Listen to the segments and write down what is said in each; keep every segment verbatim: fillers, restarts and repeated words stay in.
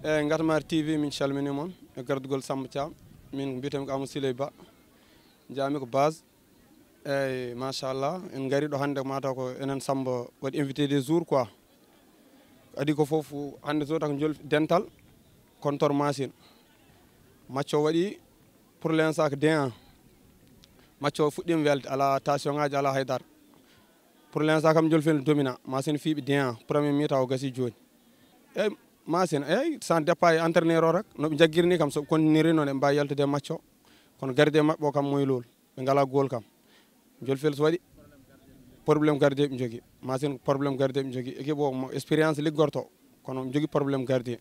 Eyi, Ngatamari T V, min calmini mon e gardugol Samba Thiam. Min mbiyetee-mi ko Amadou Siley Ba. Njaami ko base. Eyi, machallah, en ngari ɗo hannde, mataw ko enen Samba waɗi invité des jours, quoi. Adi ko fof hannde so taw ko jol dental, kontor machine. Macco waɗi pour l'instant ko deux un. Macco fuɗɗiima welde, alaa tension ngaaji, alaa haydara. Pour l'instant kam, jol fen domina, machine fiiɓi deux un, premier mi-temps o gasi jooni. Eyyi, Masina, eyyi, sans départ e entraîneur o rek, no ɓe jaggirni kam, so ɓe continuiri noon, ɓe mbawi yaltude e match o. Kono gardien maɓɓe o kam moy lool, ɓe ngala goal kam. Jolfel so waɗi problème gardien ɓe jogui. Masina ko problème gardien ɓe jogui. Équipe o mo expérience liggorto, kono ɓe jogui problème gardien.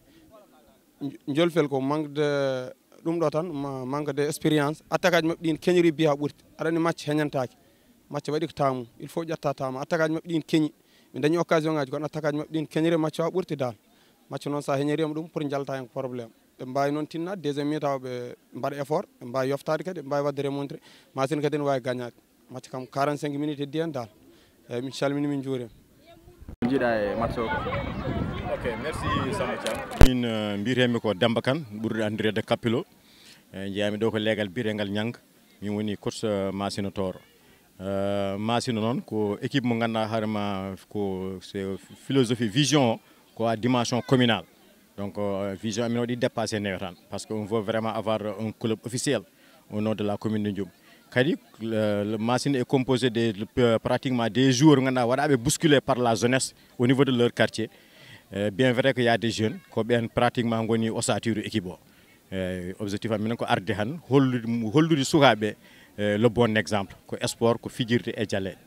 Jolfel ko manque de, ɗum ɗo tan, ma-, manque de expérience. Attaque aji maɓɓe ɗin keñori biya ɓurti. Aɗa andi match heñantaki. Match waɗi ko tamu. Il faut ƴetta tamu. Attaque aji maɓɓe ɗin keñi. Ɓe dañi occasion ngaji, kono attaque aji maɓɓe ɗin keñori match o ɓurti dal. Match noon sa heñorima ɗum pour jalta hen ko problème. Ɓe mbawi noon tinna deuxième mi-temps o ɓe mbaɗa effort, ɓe mbawi yoftade kadi, ɓe mbawi wadde remontré. Masina kadi ne wawi gagnade. Match kam quarante-cinq minutes heddi hen dal. Eyyi, min calmini, min juurima. Jiiɗa e match o ko? Ok, merci Samba Thiam. Min, eh, mbiyetemi ko Demba Kane, ɓurɗo anndirede Kapilo. Eh, jeeyami ɗo ko leegal biyetegal Niang. Min woni coach, eh, Masina Tooro. Eh, Masina noon ko équipe mo ganduɗa hoorema ko c'est philosophie, vision o ko à dimension communale. Donc, euh, vision amin waɗi dépassé newtan, parce que on veut vraiment avoir un club officiel au nom de la commune de Ndioum. Kadi, le, le Masina est composé de, euh, pratiquement des joueurs ganduɗa waɗaɓe bousculé par la jeunesse au niveau de leur quartier. Euh, bien vrai qu'il y a des jeunes, ko ɓen pratiquement goni ossature équipe o. Euh, objectif amin ko arde han hollude, hollude sukaɓe, euh, le bon exemple, ko sport, ko fijirde e jaleɗe.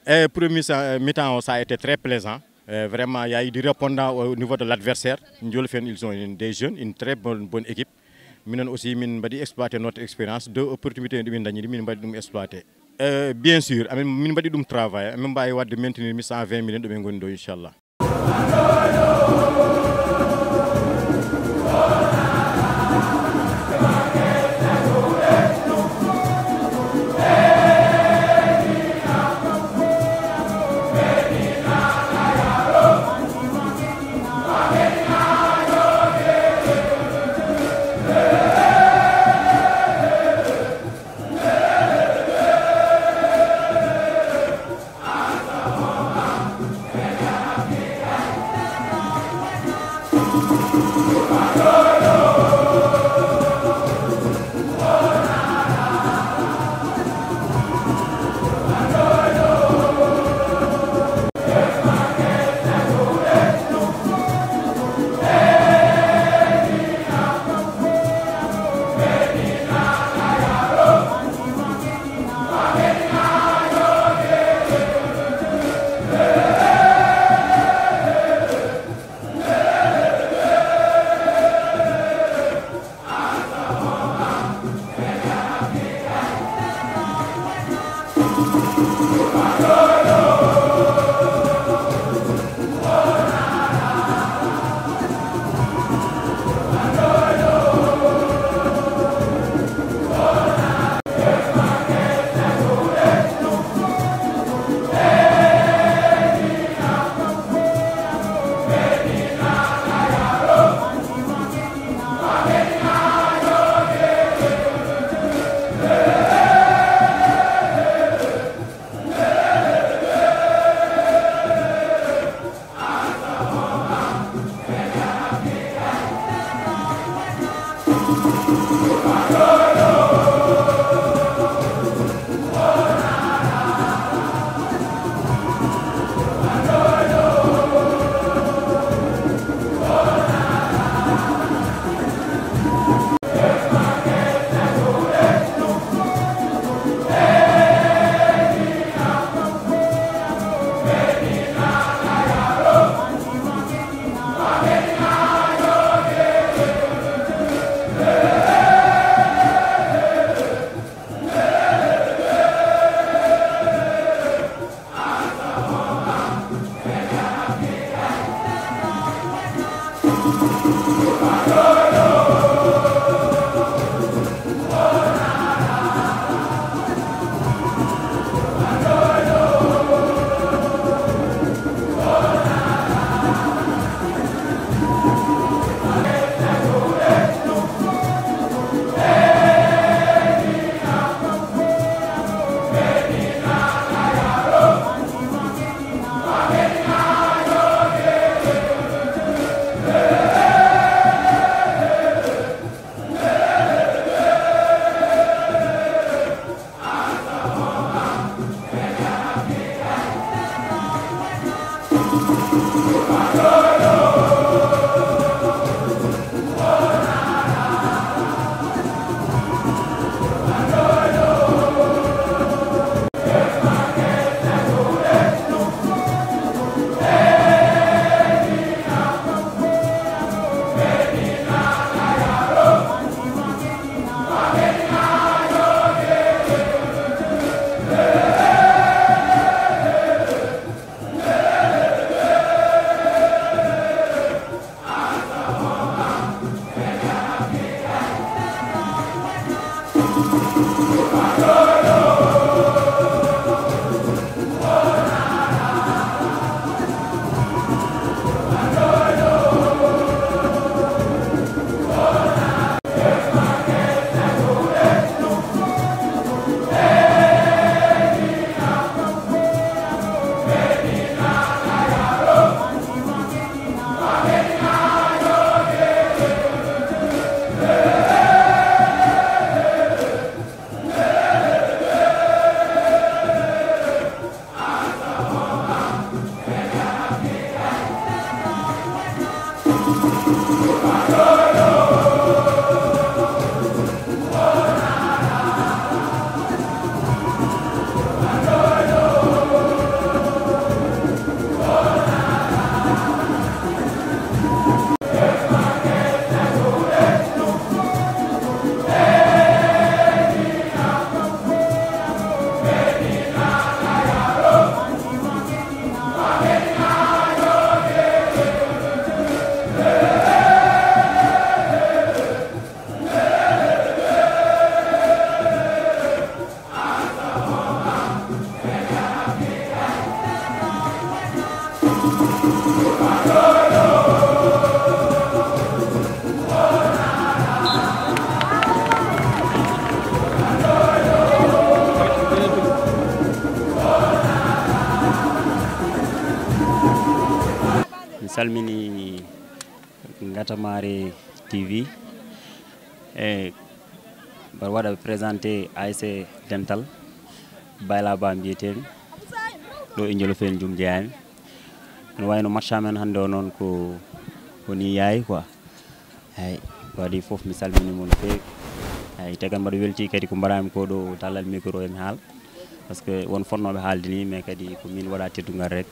E premier sa-, mi-temps o, ça a été très plaisant. Euh, vraiment, il y a eu du répondant au niveau de l'adversaire. Jolfen, ils ont une, des jeunes, une très bonne, bonne équipe. Minen aussi, min mbaɗi exploiter notre expérience. Deux opportunités ɗi min dañi, min mbaɗi ɗum exploiter. Euh, bien sûr, amin, min mbaɗi ɗum travail. Amin mbawi wadde maintenir mi cent vingt millions ɗo min goni ɗo, inchallah. Mi salmini Ngatamare T V. E mbaɗa waɗa présenté A S C Dental, Bayla Ba mbiyetemi, ɗo e Njolofeen jum jeyaami. No wayno match amen hannde o noon ko, ko ni yayi quoi. Eyi, ko waɗi fof mi salmini mon feewi. Eyi, te kan mbaɗa welti kadi ko mbaɗami ko ɗo tallal micro e mi haal. Parce que won fotnooɓe haalde ni, mais kadi ko min waɗa teddungal rek.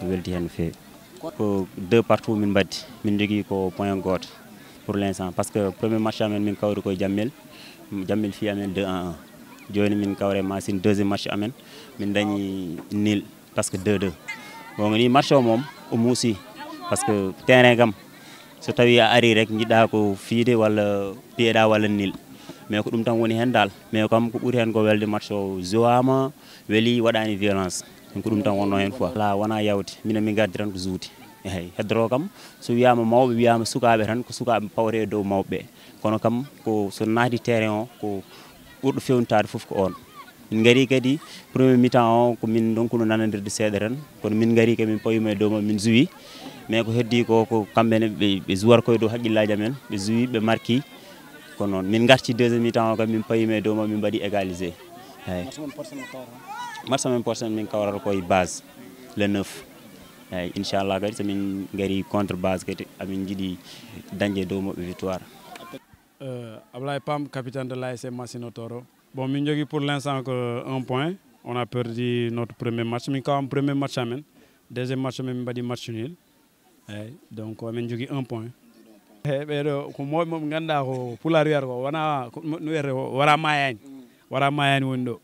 Mi welti heen no feewi. Ko deux partout min mbaddi. Min jogii ko point gooto pour l'instant. Parce que premier match amen min kawri koye Jammel. Jammel fii amen deux à un. Jooni min kawre Masin deuxième match amen. Min dañi nil, parce que deux deux. Bon, ni match o moom, o muusi. Parce que terrain kam, so tawi a ari rek, njiɗa ko fiide walla piyeɗa walla nil. Mais ko ɗum tan woni heen dal. Mais kam ko ɓuri heen ko welde match o jowaama, weli waɗani violence. Ɗum ko ɗum tan wonno heen quoi. Ala wona yawde. Minen min ngardi tan ko juuti. Eyi, heddoro kam, so wiyaama mawɓe, wiyaama sukaaɓe tan, ko sukaaɓe pawre e dow mawɓe ɓe. Kono kam, ko so naati terrain o, ko ɓurɗo fewnitaade fof ko on. Min ngari kadi, premier mi-temps o, ko min donkuno nanondirde seeɗa tan. Kono min ngari kadi, min pawima e dow maɓɓe, min juwi. Mais ko heddi ko, ko kamɓe ne, ɓe, ɓe joueur koye dow haqqillaaji amen, ɓe juwi, ɓe marki. Ko noon, min ngarti deuxième mi-temps o kam, min pawima e dow maɓɓe, min mbaɗi égalisé. Eyi. Match amen prochain, min kawrata koye base, le neuf. Eyi, inchallah kadi, so min ngari contre base kadi, amin njiɗi dañde e dow maɓɓe victoire. Euh, Ablaye Pam, capitaine de l'A S C Massina Toro. Bon, min jogii pour l'instant que un point. On a perdu notre premier match. Min kawam premier match amen. Deuxième match amen, min mbaɗi match nul. Eyi, donc amin jogii un point. Eyi, ɓeeɗo ko mawɓe mo ɓe ngannduɗaa ko Pulaar wiyata ko wona ko no wiyata ko wara mayaani. Wara mayaani woni ɗo.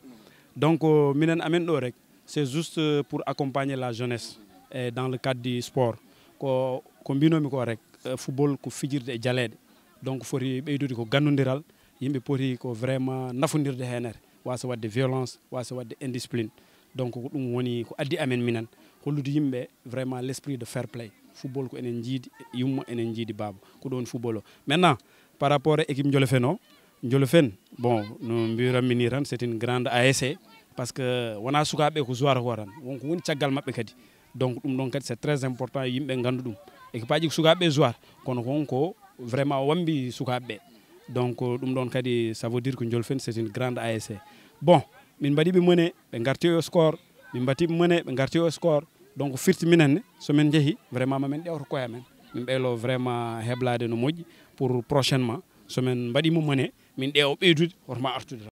Donc minen amen ɗo rek, c'est juste pour accompagner la jeunesse et dans le cadre du sport. Ko, ko mbinomi ko rek, euh, football ko fijirde e jaleeɗe. Donc foti ɓeydude ko gannodiral, yimɓe poti ko vraiment nafondirde heenere, wasa waɗde violence, wasa waɗde indiscipline. Donc ko ɗum woni ko addi amen minen, hollude yimɓe vraiment l'esprit de fair play. Football ko enen njiidi yumma, enen njiidi baaba. Ko ɗo woni football o. Maintenant, par rapport à équipe Njolofeen o, Njolofeen, bon, no mbiranmi ni tan, c'est une grande A S C, parce que wona sukaaɓe ko joueur ko tan, won ko woni caggal maɓɓe kadi. Donc ɗum ɗon kadi c'est très important yimɓe nganndu ɗum. Équipe aji ko sukaaɓe joueur, kono kon ko vraiment wambi sukaaɓe ɓe. Donc ɗum ɗon kadi ça veut dire que Njolofeen c'est une grande A S C. Bon, min mbaɗi ɓe mené, ɓe ngarti au score, min mbaɗi ɓe mené, ɓe ngarti au score. Donc firti minen ne, so min njehi vraiment ma min ƴewto koye amen. Min ɓeylo vraiment heblade no moƴƴi pour prochainement, so min mbaɗi mo mené, min ƴeewa ɓeydude, hoto ma artude.